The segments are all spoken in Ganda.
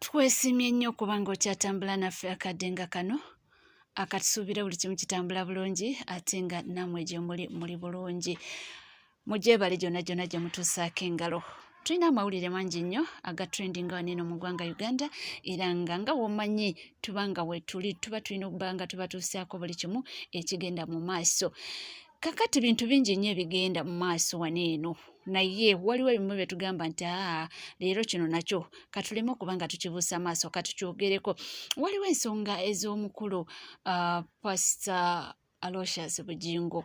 Twesiimye nnyo okuba nga okyatambula naffe akadde nga kano akatusuubira buli kimu kitambula bulungi, ate nga nammwe gye muli muli bulungi. Mugyebale gyonna gyonna gye mutuusaako engalo. Tulina amawulire mangi nnyo aga trending wano eno mu ggwanga Uganda, era nga womanyi tuba nga wetuli tuba tulina okuba nga tubatuusaako buli kimu ekigenda mu maaso. Kakati bintu bingi nnyo ebigenda mu maaso wano eno, naye waliwo ebimu bye tugamba nti aa, leero kino nakyo katuleme okuba nga tukibuusa amaaso, katukyogereko. Waliwo ensonga ez'omukulu Pastor Aloysius Bugingo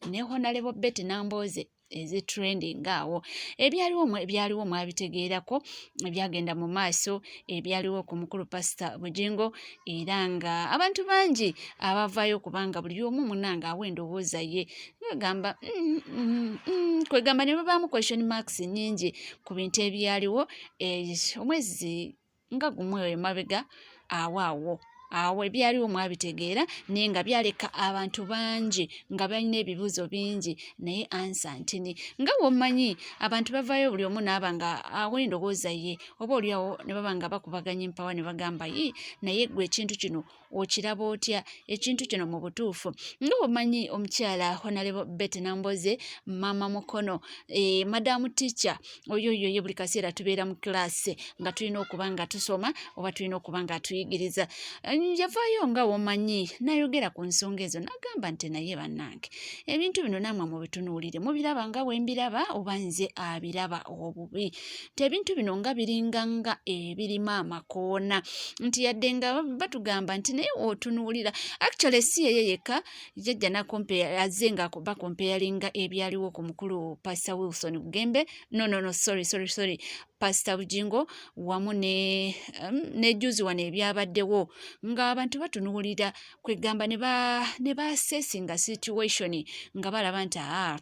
ne Honorable Betty Nambooze ezi trending awo. Ebyaliwo mwabitegeerako, ebyagenda mu maaso, ebyaliwo ku mukulu Pastor Bugingo, era nga abantu bangi abavaayo kubanga buli omu munange awa endowooza ye, gamba kwegamba ne babaamu question marks nnyingi ku bintu ebyaliwo omwezi nga gumu emabega awo awo awo. Ebyaliwo mwabitegeera, naye nga byaleka abantu bangi nga balina ebibuuzo bingi, naye answer ntini. Nga bw'omanyi, abantu bavaayo buli omu n'aba nga awa endowooza ye, oba oliawo ne baba nga bakubaganya empawa ne bagamba, "Yi, naye gwe ekintu kino okiraba otya?" Ekintu kino mu butuufu, nga bw'omanyi, omukyala Honorable Betty Nambooze, Mama Mukono, Madam Teacher, oyo oyo ye buli kaseera tubeera mu class nga tulina okuba nga tusoma oba tulina okuba nga tuyigiriza, yavaayo nga womanyi n'ayogera ku nsonga ezo n'agamba nti, "Naye bannange, ebintu bino nammwe mubitunuulire, mubiraba nga bwe mbiraba oba nze abiraba obubi?" Nti ebintu bino nga biringa nga ebirimu amakoona, nti yadde nga batugamba nti, naye otunuulira, actually si yeye yekka yajja azze nga bacomparinga ebyaliwo ku mukulu Pastor Wilson Bugembe, no, no, no, sorry, sorry, sorry, Pastor Bugingo wamu ne juzi wano ebyabaddewo, ng'abantu batunuulira kwegamba ne baassessinga situation nga balaba nti aa,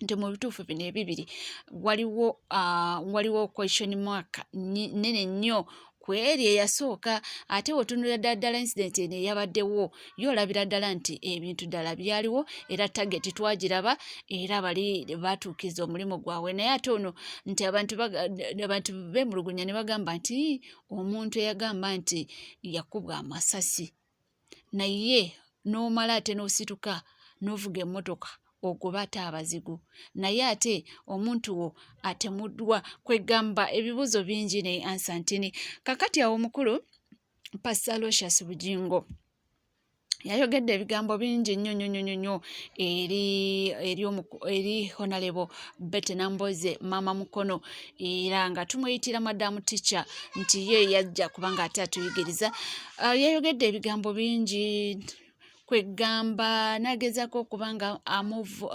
nti mu bituufu bino ebibiri waliwo question mark nnene nnyo ku eri eyasooka. Ate weotunulira ddala ddala incident eno eyabaddewo, yo olabira ddala nti ebintu ddala byaliwo, era target twagiraba, era bali batuukiriza omulimu gwabwe. Naye ate ono nti abantu beemulugunya ne bagamba nti omuntu eyagamba nti yakubwa amasasi, naye n'omala ate n'osituka n'ovuga emmotoka ogoba ate abazigu, naye ate omuntu wo atemuddwa. Kwegamba ebibuuzo bingi naye answer ntini. Kakati awo omukulu Pastor Aloysius Bugingo yayogedde ebigambo bingi nnyo nnyo nnyo nnyo eri Honorable Betty Nambooze, Mama Mukono, era nga tumweyitira Madam Teacher, nti ye yajja kubanga ate atuyigiriza. Yayogedde ebigambo bingi, kwegamba n'agezaako okuba nga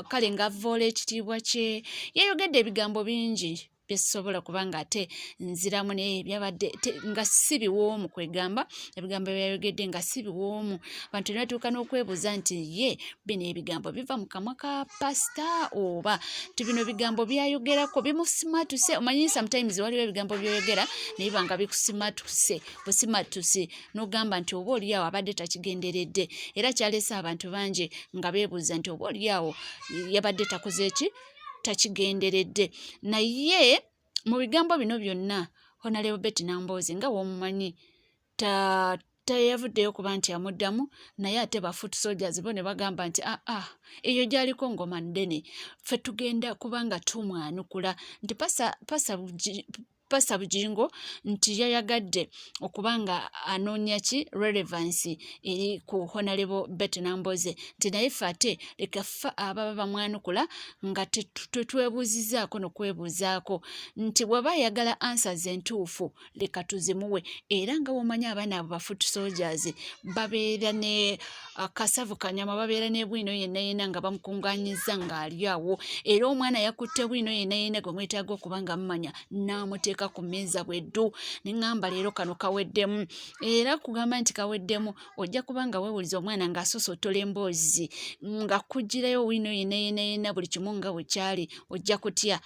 kale ng'avvoola ekitiibwa kye. Yayogedde ebigambo bingi byesobola kubanga ate nziramu, naye byabadde nga si biwoomu. Kwegamba ebigambo byayogedde nga si biwoomu, abantu ne batuuka n'okwebuuza nti ye bino ebigambo biva mu kamwa ka pasita, oba nti bino bigambo byayogerako bimusimatuse? Omanyi, sometimes waliwo ebigambo byoyogera naye biba nga bikusimatuse busimatuse, n'ogamba nti oba oliawo abadde takigenderedde. Era kyalese abantu bangi nga beebuuza nti oba oliawo yabadde takoze ki, takigenderedde. Naye mu bigambo bino byonna, Honorable Betty Nambooze, nga womumanyi, teyavuddeyo kuba nti amuddamu, naye ate ba foot soldiers bo ne bagamba nti aa, ah, eyo gyaliko ngoma ddene, ffe tugenda kubanga tumwanukula nti Pastor Bugingo nti yayagadde okuba nga anoonya ki relevance eri ku Honorable Betty Nambooze, nti naye ffe ate leka ffe ababa bamwanukula nga tetwebuuzizaako nokwebuuzaako, nti bw'aba ayagala answers entuufu, leka tuzimuwe. Era nga womanyi, abaana abo ba foot soldiers babeera ne kasavu kanyama, babeera ne bwino yenna yenna nga bamukuŋŋaanyiza ng'ali awo, era omwana yakutte bwino yenna yenna gwe mwetaaga okuba nga mumanya n'amuteeka ku mmeeza bweddu. Ne ŋŋamba leero kano kaweddemu, era kugamba nti kaweddemu, ojja kuba nga weewuliza omwana ng'asosootola emboozi nga kugirayo wino yenna yenna yenna buli kimu nga bwe kyali, ojja kutya.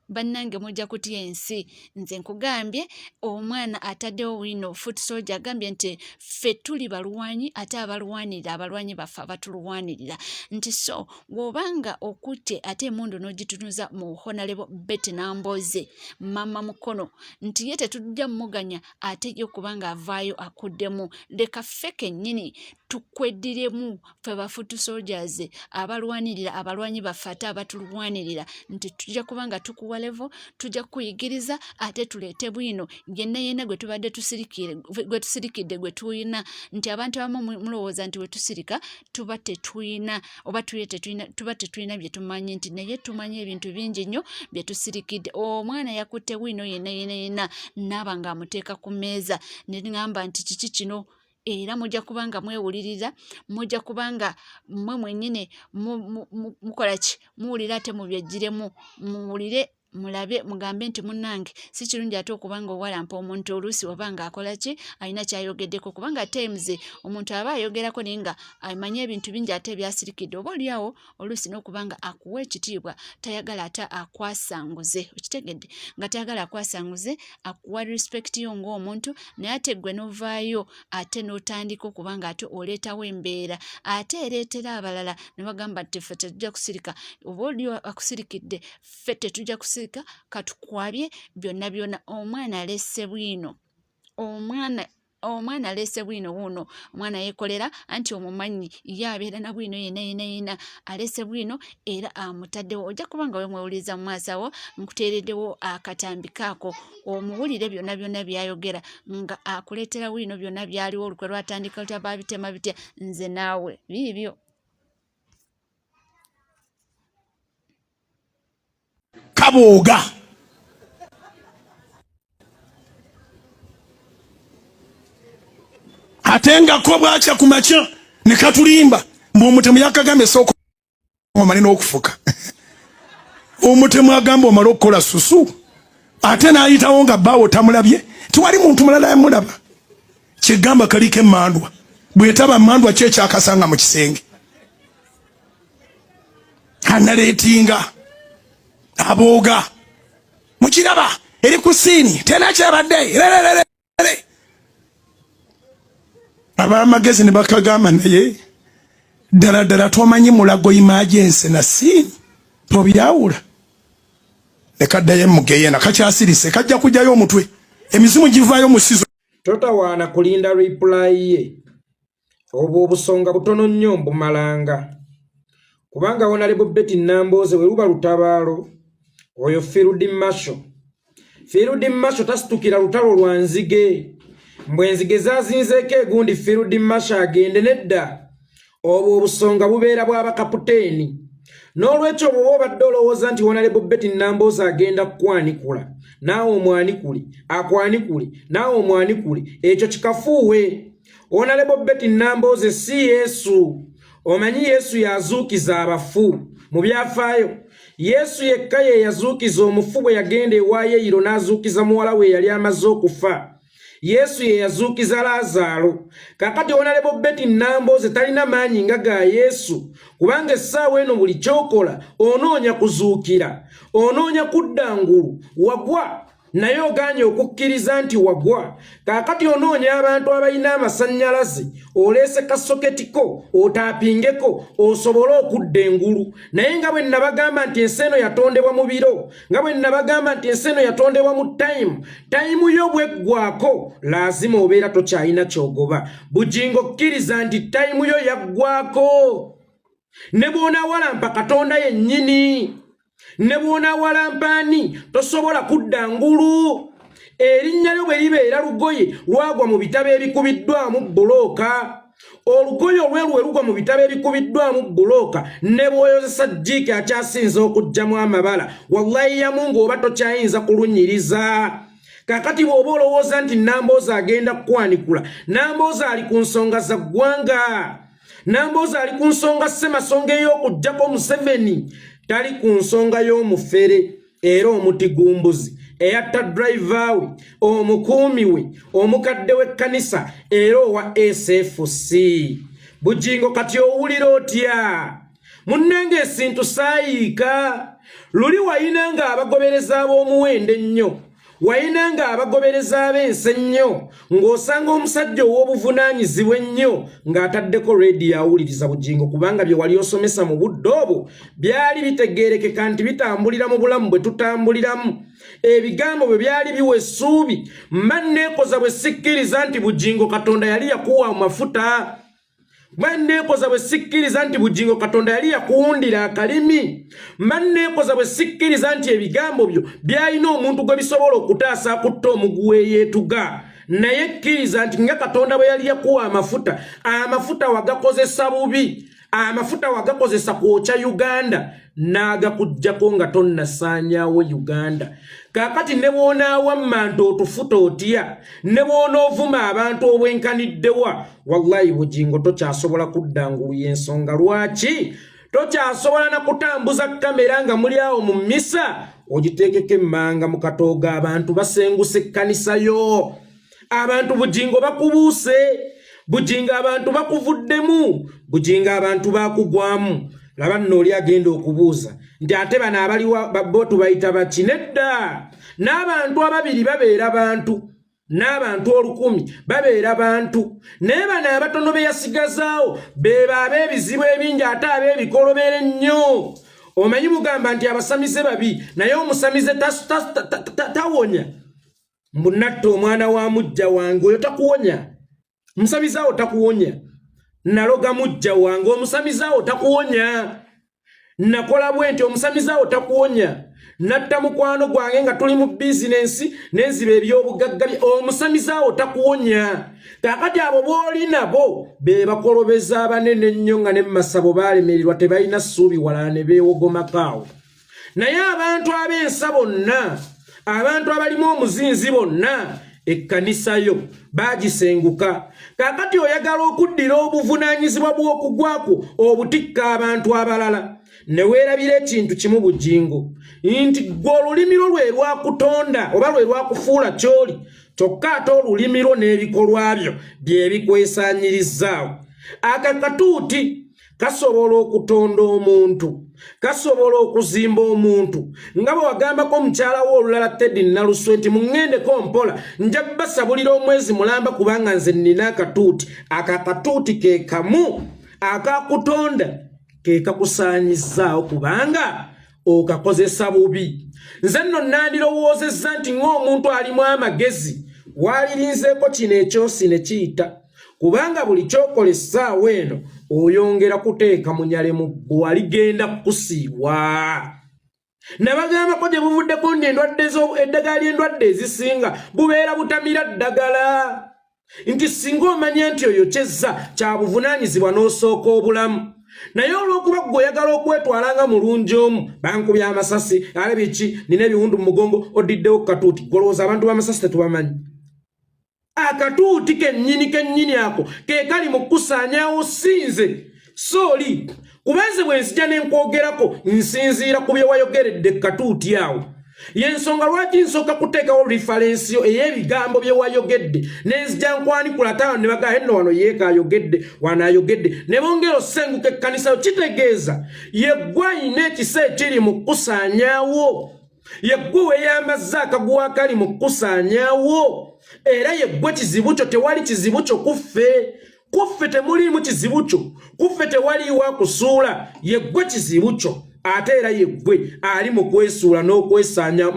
Bannange mujja kutya ensi. Nze nkugambye omwana ataddewo wino foot soldier agambye nti ffe tuli balwanyi ate abalwanirira abalwanyi baffe abatulwanirira nti so bw'obanga okutte ate emundu n'ogitunuza mu honalebo Betty Nambooze mama mukono nti ye tetujja muganya ate ye kubanga avaayo akuddemu leka ffe kennyini tukweddiremu ffe ba foot soldiers abalwanirira abalwanyi baffe ate abatulwanirira nti tujja kuba nga tukuwa levo tujja kukuyigiriza ate tuleete bwino yenna yenna gwe tubadde gwe tusirikidde gwe tuyina nti abantu abamu mulowooza nti we tusirika tuba tetuyina oba tuye tetuyina tuba tetulina bye tumanyi nti naye tumanyi ebintu bingi nnyo bye tusirikidde omwana yakutte bwino yenna yenna yenna naaba ng'amuteeka ku mmeeza ne ŋŋamba nti kiki kino era mujja kuba nga mwewuliriza mujja kuba nga mmwe mwennyini mukola ki muwulira ate mubyejjiremu muwulire mulabe mugambe nti munnange si kirungi ate okuba nga owalampa omuntu oluusi oba nga akola ki alina kyayogeddeko kubanga times omuntu aba ayogerako naye nga amanyi ebintu bingi ate ebyasirikidde oba oliawo oluusi n'okuba nga akuwa ekitiibwa tayagala ate akwasanguze okitegedde nga tayagala akwasanguze akuwa respect yo ng'omuntu naye ate ggwe n'ovaayo ate n'otandika okuba nga ate oleetawo embeera ate ereetera abalala ne bagamba nti ffe tetujja kusirika oba oli akusirikidde ffe tetujja kusirika katukwabye byonna byonna omwana alese bwino omwana omwana aleese bwino wuuno omwana yekolera anti omumanyi ye abeera na bwino yena yena yena aleese bwino era amutaddewo ojja kuba nga wemwewuliriza mu maaso awo nkuteereddewo akatambi kaako omuwulire byonna byonna byayogera nga akuleetera bwino byonna byaliwo olukwe lwatandika lutya babitema bitya nze naawe biibyo. Kabooga ate nga ko bwakya ku makya ne katulimba mbu omutemu yakagamba esooka omale n'okufuka omutemu agamba omale okukola susu ate n'ayitawo nga bbaawo tamulabye tiwali muntu mulala yamulaba kyegamba kaliko emandwa bwetaba mandwa ki ekyakasanga mu kisenge analeetinga abooga mukiraba eri ku siini tenakyabadde abamagezi ne bakagamba naye ddala ddala tomanyi mulago imajensi na siini tobyawula ne kaddayo emugeyena kakyasirise kajja kujjayo omutwe emizimu givaayo mu sizo Totawaana kulinda reply ye. Obwo obusonga butono nnyo mbumalanga. Kubanga Honorable Betty Nambooze bwe luba lutabaalo, oyo Field Marshal. Field Marshal tasitukira lutalo lwa nzige. Mbu enzige zazinzeeko egundi Field Marshal agende nedda. Obwo obusonga bubeera bwa bakaputeeni. N'olwekyo bw'oba obadde olowooza nti Honorable Betty Nambooze agenda kukwanikula, naawe omwanikule, akwanikule, naawe omwanikule, ekyo kikafuuwe. Honorable Betty Nambooze si Yesu. Omanyi Yesu yazuukiza abafu mu byafaayo. Yesu yekka ye yazuukiza omufu bwe yagenda ewa Yeyiro n'azuukiza muwala we eyali amaze okufa. Yesu ye yazuukiza Laazaalo. Kaakati Honorable Betty Nambooze talina maanyi nga ga Yesu, kubanga essaawa eno buli ky'okola onoonya kuzuukira, onoonya kudda ngulu, wagwa naye ogaanye okukkiriza nti wagwa. Kaakati onoonya abantu abalina amasannyalaze, oleese ka soketi ko otaapingeko osobole okudda engulu. Naye nga bwe nnabagamba nti ensi eno yatondebwa mu biro, nga bwe nnabagamba nti ensi eno yatondebwa mu tayimu, tayimu yo bw'eggwako laazima obeera tokyalina ky'ogoba. Bugingo kkiriza nti tayimu yo yaggwako. Ne bw'onaawalampa Katonda yennyini, ne bw'onaawalampa ani, tosobola kudda ngulu. Erinnya lyo bwe libeera lugoye lwagwa mu bitabo ebikubiddwamu bbulooka. Olugoye olweru we lugwa mu bitabo ebikubiddwamu bbulooka, ne bw'oyozesa jjiiki akyasinza okuggyamu amabala, wallahi ya Mungu oba tokyayinza kulunyiriza. Kaakati bw'oba olowooza nti Nambooze agenda kukwanikula, Nambooze ali ku nsonga za ggwanga. Nambooze ali ku nsonga ssemasonga ey'okuggyako Museveni, tali ku nsonga y'omufere era omutigumbuzi eyatta driver we, omukuumi we, omukadde w'ekkanisa era owa SFC. Bugingo kati owulira otya? Munnange esintu saayiika. Luli wayina nga abagoberezi ab'omuwendo ennyo, wayina nga abagoberezi ab'ensi ennyo, ng'osanga omusajja ow'obuvunaanyizibwa ennyo ng'ataddeko rediyo awuliriza Bugingo, kubanga bye wali osomesa mu budde obwo byali bitegeerekeka nti bitambulira mu bulamu bwe tutambuliramu. Ebigambo bwe byali biwa essuubi. Mba nneekoza bwe sikkiriza nti Bugingo Katonda yali yakuwa amafuta. Mba nneekoza bwe sikkiriza nti Bugingo Katonda yali yakuwundira akalimi. Mba nneekoza bwe sikkiriza nti ebigambo byo byalina omuntu gwe bisobola okutaasa akutta omuguwa eyeetuga. Naye kkiriza nti nga Katonda bwe yali yakuwa amafuta, amafuta wagakozesa bubi, amafuta wagakozesa kwokya Uganda, n'agakuggyako nga tonnasaanyaawo Uganda. Kaakati ne bw'onaawamma nti otufuta otya, ne bw'onoovuma abantu obwenkaniddewa, wallahi Bugingo tokyasobola kudda ngulu. Y'ensonga lwaki tokyasobola na kutambuza kamera nga muli awo mu mmisa, ogiteekeko emmanga mu katoogo, abantu basenguse ekkanisa yo. Abantu Bugingo bakubuuse, Bugingo abantu bakuvuddemu, Bugingo abantu bakugwamu. Laba nno oli agenda okubuuza nti ate bano abaliwa bo tubayita baki? Nedda, n'abantu ababiri babeera bantu, n'abantu 1000 babeera bantu, naye bano abatono be yasigazaawo beba ab'ebizibu ebingi ate ab'ebikolobero ennyo. Omanyi mugamba nti abasamize babi, naye omusamize tawonya. Mbu natta omwana wa mujja wange, oyo takuwonya. Musamize awo takuwonya. Naloga mujja wange, omusamize awo takuwonya. Nakola bwe nti, omusamize awo takuwonya. Natta mukwano gwange nga tuli mu bizinensi nenziba ebyobugagga bye, omusamize awo takuwonya. Kaakati abo b'oli nabo be bakolobeza abanene ennyo nga ne mu masabo baalemererwa, tebalina ssuubi walala ne beewogomako awo. Naye abantu ab'ensa bonna, abantu abalimu omuzinzi bonna, ekkanisa yo baagisenguka. Kaakati oyagala okuddira obuvunaanyizibwa bw'okugwakwo obutikka abantu abalala, ne weerabira ekintu kimu Bugingo, nti ggwe olulimi lwo lwe lwakutonda oba lwe lwakufuula ky'oli, kyokka ate olulimi lwo n'ebikolwa byo bye bikwesaanyirizzaawo. Aka katuuti kasobola okutonda omuntu, kasobola okuzimba omuntu, nga bwe wagambako omukyala wo olulala Teddy Naluswe nti muŋŋendeko mpola, nja basabulira omwezi mulamba kubanga nze nnina akatuuti. Ako akatuuti ke kamu akakutonda ke kakusaanyizzaawo kubanga okakozesa bubi. Nze nno nandirowoozezza nti ng'omuntu alimu amagezi waalirinzeeko kino ekyosi ne kiyita, kubanga buli kyokola essaawa eno oyongera kuteeka munyale mu bbwa ligenda kukusiiwa. Nabagambako gye buvuddeko nti endwadde eddagala ly'endwadde ezisinga bubeera butamira ddagala, nti singa omanya nti oyo kyezza kya buvunaanyizibwa n'osooka obulamu. Naye olw'okuba ggwe oyagala okwetwala nga mulungi omu, bankubye amasasi ale biki, nina ebiwundu mu mugongo, odiddewo ku katuuti, golowooza abantu b'amasasi tetubamanyi. Akatuuti kennyini kennyini ako ke kali mu kukusaanyaawo, si nze sooli, kuba nze bwe nzija ne nkwogerako nsinziira ku bye wayogeredde ku katuuti awo. Yensonga lwaki nsooka kuteekawo reference yo ey'ebigambo bye wayogedde, ne nzija nkwanikula taano ne bagamba enno wano yeeka ayogedde, wano ayogedde, ne bongera osenguka ekkanisa yo. Kitegeeza yeggwe ayina ekisa ekiri mu kukusaanyaawo, yeggwe weeyambazza akaguwa akali mu kukusaanyaawo, era yeggwe kizibu kyo. Tewali kizibu kyo kuffe, kuffe temuliimu kizibu kyo, kuffe tewaliiwo akusuula, yeggwe kizibu kyo, ate era yeggwe ali mu kwesuula n'okwesaanya.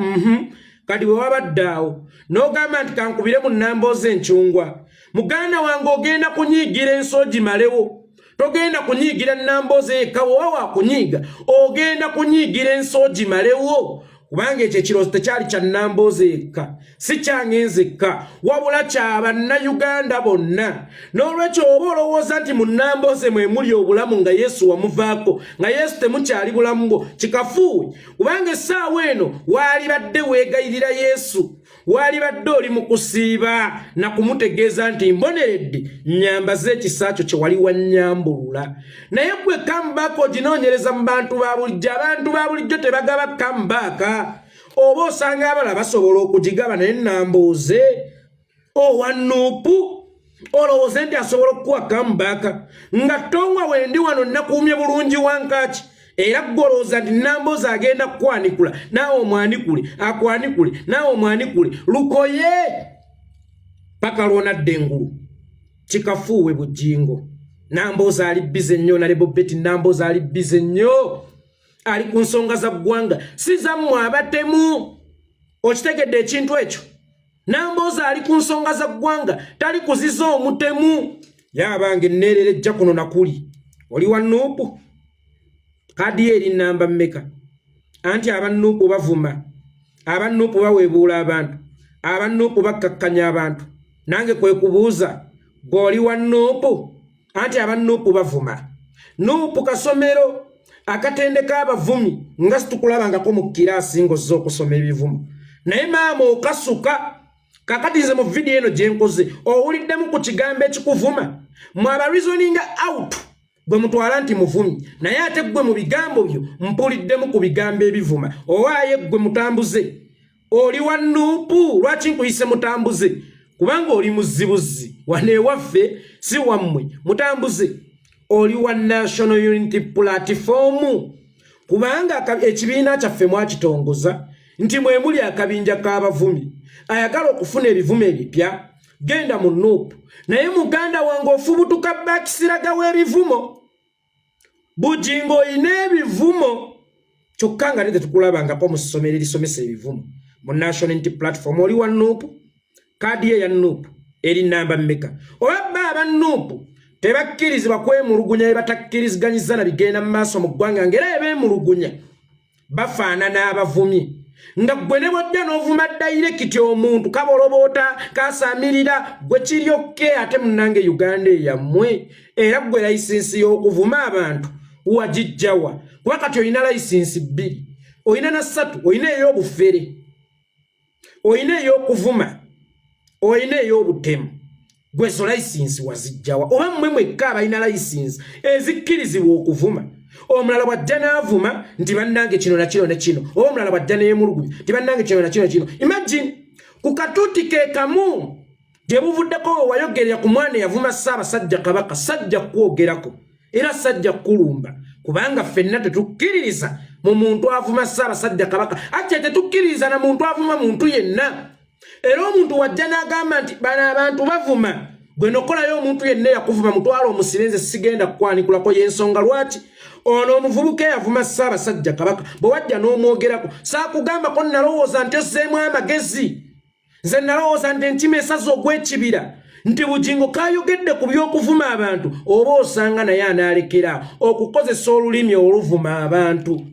Kati bwe wabadde awo n'ogamba nti kankubire mu Nambooze encungwa, muganda wange ogenda kunyiigira ensi ogimalewo. Togenda kunyiigira Nambooze yekka, woba wakunyiiga ogenda kunyiigira ensi ogimalewo, kubanga ekyo ekirowoozo tekyali kya Nambooze yekka, si kyange nzekka, wabula kya Bannayuganda bonna. N'olwekyo oba olowooza nti mu Nambooze mwe muli obulamu nga Yesu wamuvaako, nga Yesu temukyali bulamu bwo, kikafuuwe, kubanga essaawa eno waalibadde weegayirira Yesu, waalibadde oli mu kusiiba na kumutegeeza nti mboneredde, nnyambaze ekisa kyo kye wali wannyambulula. Naye gwe comeback oginoonyereza mu bantu ba bulijjo. Abantu ba bulijjo tebagaba comeback, oba osanga abalala basobola okugigaba, naye Nambooze owa NUP olowooze nti asobola okukuwa comeback nga tongwa? Wendi wano nakuumye bulungi wankaaki. Era ggwe olowooza nti Nambooze agenda kukwanikula, naawe omwanikule, akwanikule, naawe omwanikule, lukoye paka lwonadda engulu. Kikafuuwe Bujingo. Nambooze ali busy nnyo, nalebo Betty Nambooze ali busy nnyo, ali ku nsonga za ggwanga, si zammwe abatemu. Okitegedde ekintu ekyo? Nambooze ali ku nsonga za ggwanga, tali kuziza omutemu. Yabange enneerera ejja kuno nakuli. Oli wa NUP? Kaadi ye eri namba mmeka? Anti aba NUP bavuma, aba NUP baweebuula abantu, aba NUP bakkakkanya abantu. Nange kwe kubuuza, gwe oli wa NUP? Anti aba NUP bavuma. NUP kasomero akatendeka abavumi, nga situkulabangako mu kiraasi ng'ozze okusoma ebivumo, naye maama okasuka. Kakati nze mu vidiyo eno gye nkoze, owuliddemu ku kigambo ekikuvuma? Mwe aba reasoninga out gwe mutwala nti muvumi, naye ate gwe mu bigambo byo mpuliddemu ku bigambo ebivuma. Owaaye gwe mutambuze, oli wa NUP? Lwaki nkuyise mutambuze? Kubanga oli muzibuzi wano ewaffe, si wammwe. Mutambuze, oli wa National Unity Platform? Kubanga ekibiina kyaffe mwakitongoza nti mwe muli akabinja k'abavumi. Ayagala okufuna ebivumo ebipya, genda mu NUP. Naye muganda wange, ofubutuka bakisiraga w'ebivumo. Bujingo, oyina ebivumo, kyokka nga ne tetukulabangako mu ssomero erisomesa ebivumo mu National Unity Platform. Oli wa NUP? Kaadi ye ya NUP eri namba mmeka? Oba ba aba NUP tebakkirizibwa kwemulugunya bye batakkiriziganyizza na bigenda mu maaso mu ggwanga, ng'era ebeemulugunya bafaanana abavumi, nga ggwe ne bwojja n'ovuma direct omuntu kaboloboota kasaamirira gwe kiryokke. Ate munnange, Uganda eyammwe, era ggwe layisinsi y'okuvuma abantu wagijjawa? Kuba kati olina layisinsi bbiri, olina na ssatu: olina ey'obufere, olina ey'okuvuma, olina ey'obutemu. Gwe zo layisinsi wazijjawa? Oba mmwe mwekka abalina layisinsi ezikkirizibwa okuvuma? Omulala bw'ajja n'avuma nti bannange kino na kino ne kino, oba omulala bw'ajja n'eyemulugunya nti bannange kino na kino kino. Imagine ku katuuti ke kamu gye buvuddeko we wayogerera ku mwana eyavuma Ssaabasajja Kabaka. Sajja kukwogerako era sajja kukulumba, kubanga ffenna tetukkiririza mu muntu avuma Ssaabasajja Kabaka. Ate tetukkiririza na muntu avuma muntu yenna. Era omuntu wajja n'agamba nti bano abantu bavuma, gwe nokolayo omuntu yenna eyakuvuma, mutwalo omusibe, nze sigenda kukwanikulako. Y'ensonga lwaki ono omuvubuka eyavuma Ssaabasajja Kabaka, bwe wajja n'omwogerako, saakugambako. Nalowooza nti ozzeemu amagezi. Nze nalowooza nti enkima esaza ogw'ekibira, nti Bugingo kayogedde ku by'okuvuma abantu, oba osanga naye anaalekera okukozesa olulimi oluvuma abantu.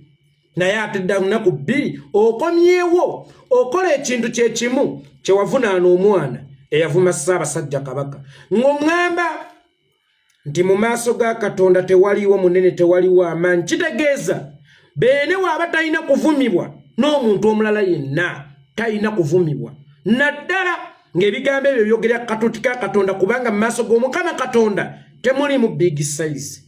Naye ate dda lunaku bbiri okomyewo okola ekintu kyekimu kyewavunaana omwana eyavuma Ssaabasajja Kabaka, ng'oŋŋamba nti mu maaso ga Katonda tewaliwo munene, tewaliwo amaanyi. Kitegeeza beene waaba talina kuvumibwa, n'omuntu omulala yenna talina kuvumibwa, naddala ng'ebigambo ebyo byogerera katuuti ka Katonda, kubanga mu maaso g'Omukama Katonda temulimu big size,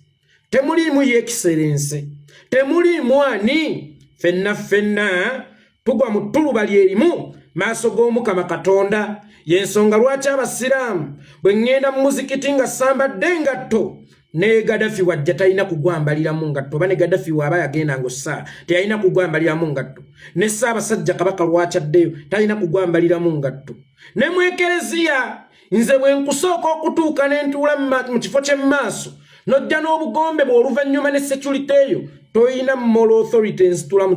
temuliimu ye excellence, temuliimu ani. Ffenna ffenna tugwa mu ttuluba lyerimu maaso g'Omukama Katonda. Yensonga lwaki abasiraamu, bwe ŋŋenda mu muzikiti nga sambadde engatto, ne Gadafi wajja talina kugwambaliramu ngatto, oba ne Gadafi waaba yagenda ngaossaala teyalina kugwambaliramu ngatto, ne Ssaabasajja Kabaka lwakyaddeyo talina kugwambaliramu ngatto, ne mu ekereziya. Nze bwe nkusooka okutuuka ne ntuula mu kifo ky'emmaaso, n'ojja n'obugombe bw'oluvannyuma ne security eyo, toyina moral authority ensitula mu